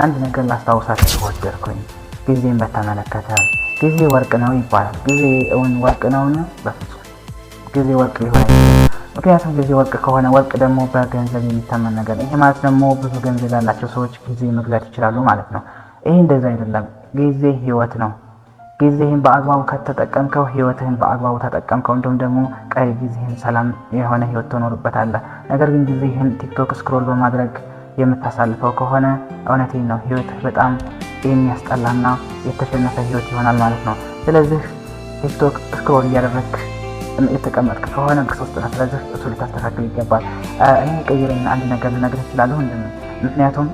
አንድ ነገር ላስታውሳችሁ ወደድኩኝ። ጊዜን በተመለከተ ጊዜ ወርቅ ነው ይባላል። ጊዜ እውን ወርቅ ነውን? በፍጹም ጊዜ ወርቅ ሊሆን አይችልም። ምክንያቱም ጊዜ ወርቅ ከሆነ ወርቅ ደግሞ በገንዘብ የሚተመን ነገር ነው። ይሄ ማለት ደግሞ ብዙ ገንዘብ ያላቸው ሰዎች ጊዜ መግዛት ይችላሉ ማለት ነው። ይሄ እንደዛ አይደለም። ጊዜ ህይወት ነው። ጊዜህን በአግባቡ ከተጠቀምከው ህይወትህን በአግባቡ ተጠቀምከው፣ እንዲሁም ደግሞ ቀሪ ጊዜህን ሰላም የሆነ ህይወት ትኖርበታለህ። ነገር ግን ጊዜህን ቲክቶክ scroll በማድረግ የምታሳልፈው ከሆነ እውነቴን ነው ህይወትህ በጣም የሚያስጠላና የተሸነፈ ህይወት ይሆናል ማለት ነው። ስለዚህ ቲክቶክ scroll እያደረግክ የተቀመጥክ ከሆነ ሶስት ነው። ስለዚህ እሱ ልታስተካክል ይገባል። እኔ የቀየረኝ አንድ ነገር ልነግርህ እችላለሁ። ምክንያቱም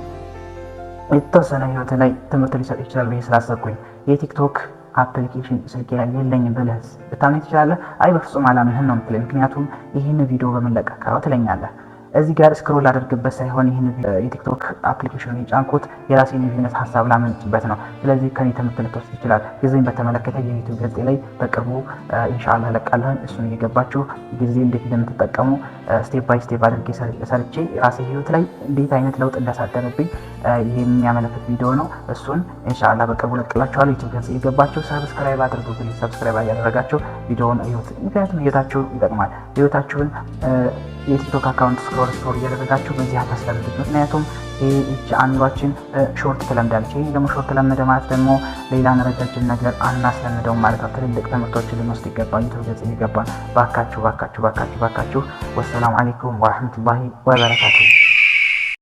የተወሰነ ህይወት ላይ ትምህርት ሊሰጥ ይችላል ብዬ ስላሰብኩኝ የቲክቶክ application ስልኬ ላይ የለኝም ብለህስ ልታምነኝ ትችላለህ? አይ በፍጹም አላምንህም ነው የምትለኝ። ምክንያቱም ይህን ቪዲዮ በመለቀቀው ትለኛለህ። እዚህ ጋር scroll ላደርግበት ሳይሆን ይህን የቲክቶክ application የጫንኩት የራሴን የቢዝነስ ሀሳብ ላመነጭበት ነው። ስለዚህ ከኔ ትምህርት ልትወስድ ይችላል። ጊዜን በተመለከተ የዩቲዩብ ገጽ ላይ በቅርቡ ኢንሻአላህ እለቃለሁ። እሱን እየገባችሁ ጊዜ እንዴት እንደምትጠቀሙ step by step አድርጌ ሰርቼ ራሴ ህይወት ላይ እንዴት አይነት ለውጥ እንዳሳደረብኝ የሚያመለክት ቪዲዮ ነው። እሱን ኢንሻአላህ በቅርቡ እለቅላችኋለሁ። ዩቲዩብ ገጽ እየገባችሁ subscribe አድርጉ። Subscribe እያደረጋችሁ ቪዲዮውን እዩት። ምክንያቱም ህይወታችሁ ይጠቅማል። ህይወታችሁን የቲክቶክ account scroll scroll እያደረጋችሁ በዚህ አታስለምዱት። ምክንያቱም ይህች አእምሯችን short ትለምዳለች። ይህ ደግሞ short ለመደ ማለት ደግሞ ሌላን ረጃጅም ነገር አናስለምደውም ማለት ነው። ትልልቅ ትምህርቶችን ልንወስድ ይገባል። ዩቲዩብ ገጽ ይገባል። ባካችሁ ባካችሁ ባካችሁ ባካችሁ። ወሰላሙ አለይኩም ወረህመቱላሂ ወበረካቱ።